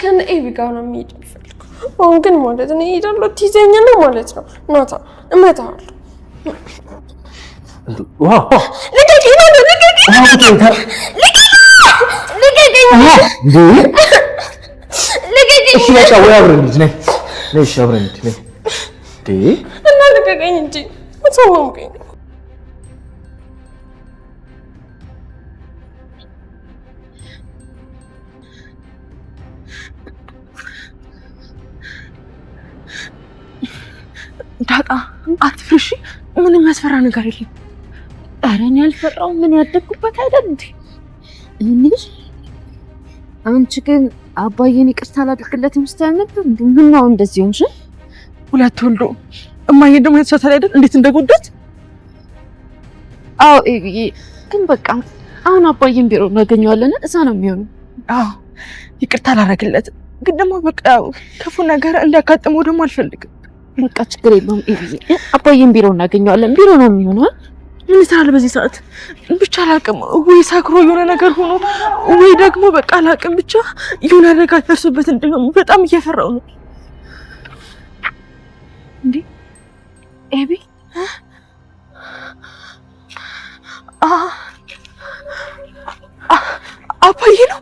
ከነ ኤቢ ጋር ነው የሚሄድ የሚፈልገው። አሁን ግን ማለት ነው እሄዳለሁ፣ ትይዘኛለህ ማለት ነው። ናታ እመታሃለሁ። ልቀቀኝ! ልቀቀኝ! ልቀቀኝ! እሺ በቃ ወይ አብረን እንሂድ። ነይ ነይ፣ እሺ አብረን እንሂድ። ነይ እና ልቀቀኝ እንጂ አታማሙቀኝ። ዳጣ አትፍርሺ፣ ምንም የሚያስፈራ ነገር የለም። ኧረ እኔ አልፈራሁም። ምን ያደግኩበት አይደል እንዴ? እንዴ አንቺ ግን አባዬን ይቅርታ አላደርግለትም ስትይ ነበር። ምነው እንደዚህ ሆንሽ? ሁለት ወልዶ እማዬ ደግሞ የተሳሳተ አይደል? እንዴት እንደጎዳት። አዎ ኤቢዬ፣ ግን በቃ አሁን አባዬን ቢሮ እናገኘዋለን። እዛ ነው የሚሆነው። አዎ ይቅርታ አላደርግለትም፣ ግን ደግሞ በቃ ክፉ ነገር እንዲያጋጥመው ደግሞ አልፈልግም። በቃ ችግር የለውም ኤቢዬ፣ አባዬን ቢሮ እናገኘዋለን። ቢሮ ነው የሚሆነው። ምን ይሰራል በዚህ ሰዓት? ብቻ አላውቅም። ወይ ሰክሮ የሆነ ነገር ሆኖ ወይ ደግሞ በቃ አላውቅም፣ ብቻ የሆነ አደጋ ደርሶበት እንደሆነ በጣም እየፈራው ነው። እንዴ ኤቢ፣ አባዬ ነው።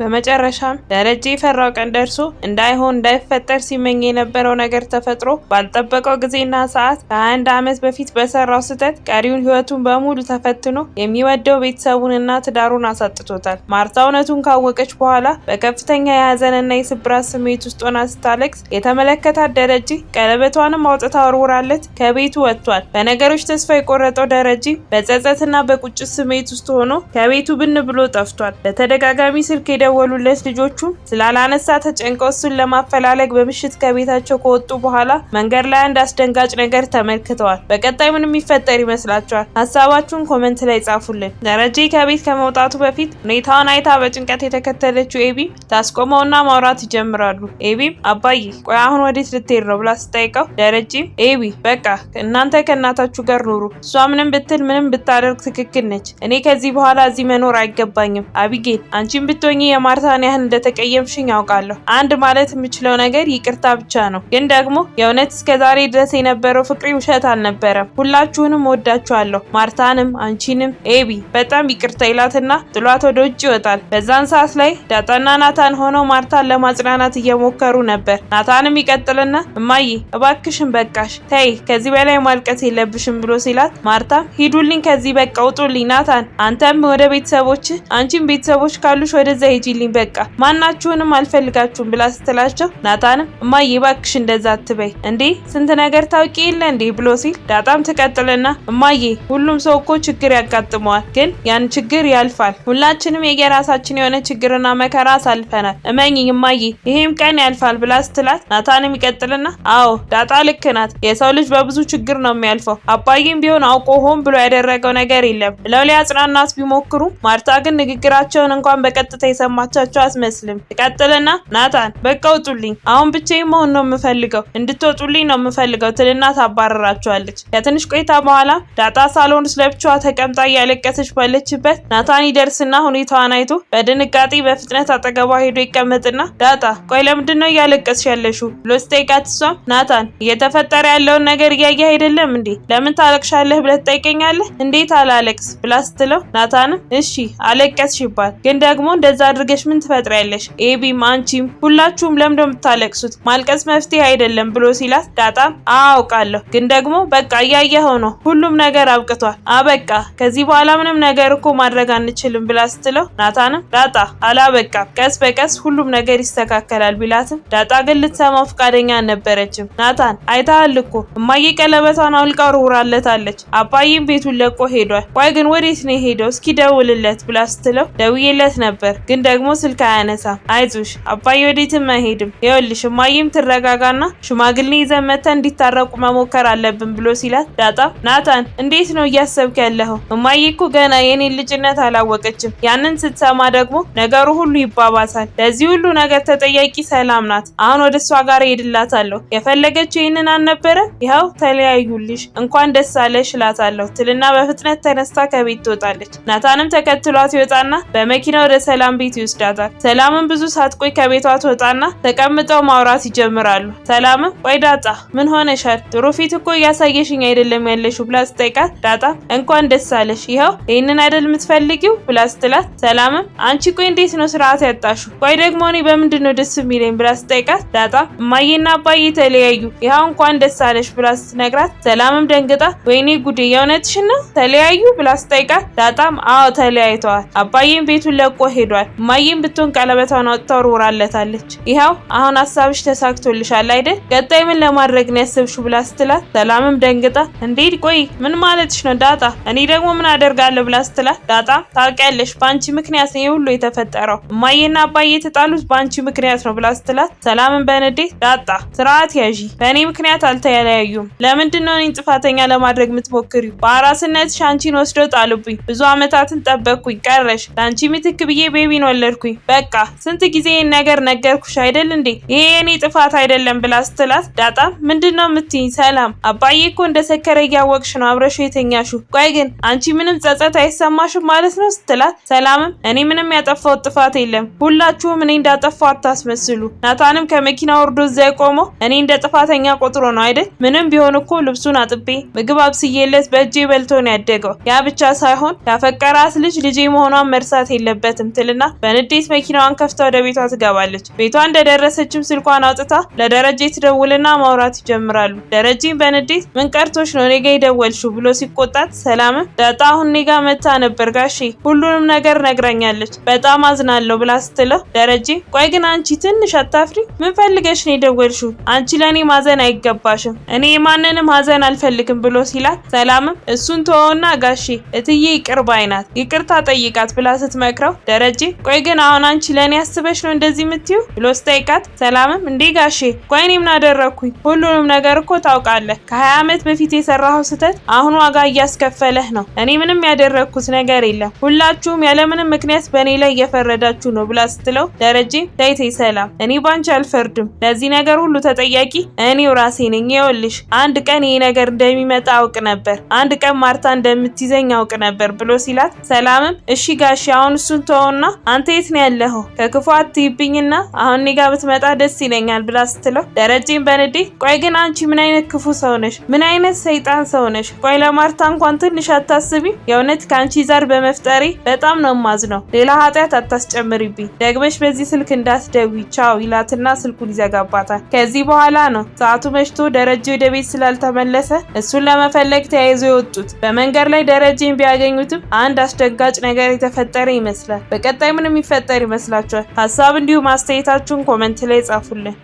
በመጨረሻም ደረጀ የፈራው ቀን ደርሶ እንዳይሆን እንዳይፈጠር ሲመኝ የነበረው ነገር ተፈጥሮ ባልጠበቀው ጊዜና ሰዓት ከ21 ዓመት በፊት በሰራው ስህተት ቀሪውን ሕይወቱን በሙሉ ተፈትኖ የሚወደው ቤተሰቡንና ትዳሩን አሳጥቶታል። ማርታ እውነቱን ካወቀች በኋላ በከፍተኛ የሀዘንና የስብራት ስሜት ውስጥ ሆና ስታለቅስ የተመለከታት ደረጀ ቀለበቷንም አውጥታ ወርውራለት ከቤቱ ወጥቷል። በነገሮች ተስፋ የቆረጠው ደረጀ በጸጸትና በቁጭት ስሜት ውስጥ ሆኖ ከቤቱ ብን ብሎ ጠፍቷል። በተደጋጋሚ ስልክ የደወሉለት ልጆቹም ስላላነሳ ተጨንቀው እሱን ለማፈላለግ በምሽት ከቤታቸው ከወጡ በኋላ መንገድ ላይ አንድ አስደንጋጭ ነገር ተመልክተዋል። በቀጣይ ምን የሚፈጠር ይመስላችኋል? ሀሳባችሁን comment ላይ ጻፉልን። ደረጀ ከቤት ከመውጣቱ በፊት ሁኔታውን አይታ በጭንቀት የተከተለችው ኤቢም ታስቆመውና ማውራት ይጀምራሉ። ኤቢም አባዬ ቆይ አሁን ወዴት ልትሄድ ነው ብላ ስትጠይቀው ደረጀም ኤቢ በቃ እናንተ ከእናታችሁ ጋር ኑሩ፣ እሷ ምንም ብትል ምንም ብታደርግ ትክክል ነች። እኔ ከዚህ በኋላ እዚህ መኖር አይገባኝም። አቢጌል አንቺም ብትሆኚ የማርታን ያህል እንደተቀየምሽኝ ያውቃለሁ። አንድ ማለት የምችለው ነገር ይቅርታ ብቻ ነው። ግን ደግሞ የእውነት እስከ ዛሬ ድረስ የነበረው ፍቅሬ ውሸት አልነበረም። ሁላችሁንም ወዳችኋለሁ፣ ማርታንም አንቺንም ኤቢ በጣም ይቅርታ ይላትና ጥሏት ወደ ውጭ ይወጣል። በዛን ሰዓት ላይ ዳጣና ናታን ሆነው ማርታን ለማጽናናት እየሞከሩ ነበር። ናታንም ይቀጥልና እማዬ እባክሽን በቃሽ፣ ተይ ከዚህ በላይ ማልቀስ የለብሽም ብሎ ሲላት ማርታም ሂዱልኝ፣ ከዚህ በቃ ውጡልኝ፣ ናታን አንተም ወደ ቤተሰቦች፣ አንቺም ቤተሰቦች ካሉሽ ወደዛ ሂጂልኝ፣ በቃ ማናችሁንም አልፈልጋችሁም ብላ ስትላቸው ናታንም እማዬ እባክሽ እንደዛ አትበይ እንዴ ስንት ነገር ታውቂ የለ እንዴ ብሎ ሲል ዳጣም ትቀጥልና እማዬ ሁሉም ሰው እኮ ችግር ያጋጥመዋል፣ ግን ያን ችግር ያልፋል። ሁላችንም የየራሳችን የሆነ ችግርና መከራ አሳልፈናል። እመኚኝ እማዬ ይሄም ቀን ያልፋል ብላ ስትላት ናታንም ይቀጥልና አዎ ዳጣ ልክ ናት። የሰው ልጅ በብዙ ችግር ነው የሚያልፈው። አባዬም ቢሆን አውቆ ሆን ብሎ ያደረገው ነገር የለም ብለው ሊያጽናናት ቢሞክሩ ማርታ ግን ንግግራቸውን እንኳን በቀጥታ የሰማቻቸው አትመስልም። ትቀጥልና ናታን በቃ ውጡልኝ፣ አሁን ብቻዬን መሆን ነው የምፈልገው፣ እንድትወጡልኝ ነው የምፈልገው ትልና ታባረራቸዋለች። ከትንሽ ቆይታ በኋላ ዳጣ ሳሎን ውስጥ ለብቻዋ ተቀምጣ እያለቀሰች ባለችበት ናታን ይደርስና ሁኔታዋን አይቶ በድንጋጤ በፍጥነት አጠገቧ ሄዶ ይቀመጥና ዳጣ ቆይ ለምንድን ነው እያለቀስሽ ያለሽው ብሎ ሲጠይቃት እሷም ናታን እየተፈጠረ ያለውን ነገር እያየህ አይደለም እንዴ? ለምን ታለቅሻለህ ብለህ ትጠይቀኛለህ? እንዴት አላለቅስ ብላ ስትለው ናታንም እሺ አለቀስሽ ይባል፣ ግን ደግሞ እንደዛ አድርገሽ ምን ትፈጥሪያለሽ? ኤቢም አንቺም ሁላችሁም ለምንድነው የምታለቅሱት? ማልቀስ መፍትሄ አይደለም ብሎ ሲላት ዳጣም አውቃለሁ፣ ግን ደግሞ በቃ እያየኸው ነው፣ ሁሉም ነገር አብቅቷል፣ አበቃ፣ ከዚህ በኋላ ምንም ነገር እኮ ማድረግ አንችልም ብላ ስትለው ናታንም ዳጣ አላበቃም፣ ቀስ በቀስ ሁሉም ነገር ይስተካከላል ቢላትም ዳጣ ግን ልትሰማው ፈቃደኛ አልነበረችም። ናታን አይተሃል እኮ እማዬ ቀለበቷን አውልቃ ወርውራለታለች፣ አባዬም ቤቱን ለቆ ሄዷል። ቆይ ግን ወዴት ነው የሄደው? እስኪ ደውልለት ብላ ስትለው ደውዬለት ነበር፣ ግን ደግሞ ስልክ አያነሳም። አይዞሽ አባዬ ወዴትም አይሄድም፣ ይኸውልሽ እማዬም ትረጋጋና ሽማግሌ ይዘን መተን እንዲታረቁ መሞከር አለብን ብሎ ሲላት ዳጣ ናታን እንዴት ነው እያሰብክ ያለኸው? እማዬ እኮ ገና የኔን ልጅነት አላወቀችም። ያንን ስትሰማ ደግሞ ነገሩ ሁሉ ይባባሳል። ለዚህ ሁሉ ነገር ተጠያቂ ሰላም ናት። አሁን ወደ እሷ ጋር እሄድላታለሁ። የፈለገችው ይህንን አልነበረ? ይኸው ተለያዩልሽ፣ እንኳን ደስ አለሽ እላታለሁ ትልና በፍጥነት ተነስታ ከቤት ትወጣለች። ናታንም ተከትሏት ይወጣና በመኪና ወደ ሰላም ቤት ይወስዳታል። ሰላምም ብዙ ሳትቆይ ከቤቷ ትወጣና ተቀምጠው ማውራት ይጀምራሉ። ሰላምም ቆይ ዳጣ ምን ሆነሻል? ጥሩ ፊት እኮ እያሳየሽኝ አይደለም ያለሽው ብላ ስትጠይቃት ዳጣ እንኳን ደስ አለሽ ይኸው ይህንን አይደል የምትፈልጊው ብላ ስትላት ሰላምም አንቺ ቆይ እንዴት ነው ስርዓት ያጣሽው? ቆይ ደግሞ እኔ በምንድን ነው ደስ የሚለኝ ብላ ስትጠይቃት ዳጣ እማዬና አባዬ ተለያዩ ይኸው እንኳን ደስ አለሽ ብላ ስትነግራት ሰላምም ደንግጣ ወይኔ ጉዴ የእውነትሽን ነው ተለያዩ ብላ ስትጠይቃት ዳጣም አዎ ተለያይተዋል፣ አባዬም ቤቱን ለቆ ሄዷል፣ እማዬም ብትሆን ቀለበቷን አውጥታ ወርውራለታለች። ይኸው አሁን ሀሳብሽ ተሳክቶልሻል አይደል? ቀጣይ ምን ለማድረግ ነው ያሰብሽው ብላ ስትላት ሰላምም ደንግጣ እንዴት ቆይ ምን ማለትሽ ነው ዳጣ? እኔ ደግሞ ምን አደርጋለሁ ብላ ስትላት ዳጣ ታውቂያለሽ በአንቺ ምክንያት ነው ሁሉ የተፈጠረው፣ እማዬና አባዬ የተጣሉት በአንቺ ምክንያት ነው ብላ ስትላት ሰላምን በንዴት ዳጣ ስርዓት ያዢ፣ በእኔ ምክንያት አልተለያዩም። ለምንድን ነው እኔን ጥፋተኛ ለማድረግ የምትሞክሪው? በአራስነትሽ አንቺን ወስደው ጣሉብኝ። ብዙ አመታትን ጠበቅኩኝ፣ ቀረሽ። ለአንቺ ምትክ ብዬ ቤቢን ወለድኩኝ። በቃ ስንት ጊዜ ይህን ነገር ነገርኩሽ አይደል እንዴ? ይሄ የኔ ጥፋት አይደለም ብላ ስትላት ዳጣ ምንድን ነው የምትይኝ? ሰላም አባዬ እኮ እንደሰከረ እያወቅሽ ነው አብረሽው የተኛሽው። ቆይ ግን አንቺ ምንም ጸጸት አይሰማሽም ማለት ነው ስትላት ሰላምም እኔ ምንም ያጠፋሁት ጥፋት የለም፣ ሁላችሁም እኔ እንዳጠፋሁ አታስመስሉ። ናታንም ከመኪና ወርዶ እዚያ የቆመው እኔ እንደ ጥፋተኛ ቆጥሮ ነው አይደል? ምንም ቢሆን እኮ ልብሱን አጥቤ ምግብ አብስዬለት በእጄ በልቶ ነው ያደገው። ያ ብቻ ሳይሆን ያፈቀራት ልጅ ልጄ መሆኗን መርሳት የለበትም ትልና በንዴት መኪናዋን ከፍታ ወደ ቤቷ ትገባለች። ቤቷ እንደደረሰችም ስልኳን አውጥታ ለደረጀ ትደውልና ማውራት ይጀምራሉ። ደረጀም በንዴት ምን ቀርቶሽ ነው እኔ ጋ የደወልሽው ብሎ ሲቆጣት ሰላምም ዳጣ አሁን እኔ ጋ መታ ነበር ጋሼ ሁሉንም ነገር ነግራኛለች በጣም አዝናለሁ ብላ ስትለው ደረጀ ቆይ ግን አንቺ ትንሽ አታፍሪ? ምን ፈልገሽ ነው የደወልሽው? አንቺ ለእኔ ማዘን አይገባሽም፣ እኔ የማንንም ሀዘን አልፈልግም ብሎ ሲላት ሰላምም እሱን ተወውና ጋሼ እትዬ ይቅር ባይ ናት ይቅርታ ጠይቃት ብላ ስትመክረው ደረጀ ቆይ ግን አሁን አንቺ ለእኔ አስበሽ ነው እንደዚህ የምትዩ ብሎ ስጠይቃት ሰላምም እንዴ ጋሼ ቆይ እኔ ምን አደረግኩኝ? ሁሉንም ነገር እኮ ታውቃለህ። ከ20 ዓመት በፊት የሰራኸው ስህተት አሁን ዋጋ እያስከፈለህ ነው። እኔ ምንም ያደረግኩት ነገር የለም። ሁላችሁም ያለምንም ምክንያት በእኔ ላይ እየፈረዳችሁ ነው ብላ ስትለው ደረጀ ተይ ተይ ሰላም፣ እኔ ባንቺ አልፈርድም። ለዚህ ነገር ሁሉ ተጠያቂ እኔው ራሴ ነኝ። ይኸውልሽ አንድ ቀን ይሄ ነገር እንደሚመጣ አውቅ ነበር። አንድ ቀን ማርታ እንደምትይዘኝ አውቅ ነበር ብሎ ሲላት ሰላምም እሺ ጋሼ አሁን እሱን ተወውና አንተ የት ነው ያለኸው? ከክፉ አትይብኝና አሁን እኔ ጋር ብትመጣ ደስ ይለኛል ብላ ስትለው ደረጀም በንዴት ቆይ ግን አንቺ ምን አይነት ክፉ ሰው ነሽ? ምን አይነት ሰይጣን ሰው ነሽ? ቆይ ለማርታ እንኳን ትንሽ አታስቢ? የእውነት ከአንቺ ዘር በመፍጠሬ በጣም ነው ማዝነው። ሌላ ኃጢአት አታስጨምሪብኝ። ደግመሽ በዚህ ስልክ እንዳትደውይ ቻው ይላትና ስልኩን ይዘጋባታል። ከዚህ በኋላ ነው ሰዓቱ መሽቶ ደረጀ ወደ ቤት ስላልተመለሰ እሱን ለመፈለግ ተያይዞ የወጡት። በመንገድ ላይ ደረጀን ቢያገኙትም አንድ አስደንጋጭ ነገር የተፈጠረ ይመስላል። በቀጣይ ምን የሚፈጠር ይመስላችኋል? ሀሳብ እንዲሁም አስተያየታችሁን comment ላይ ጻፉልን።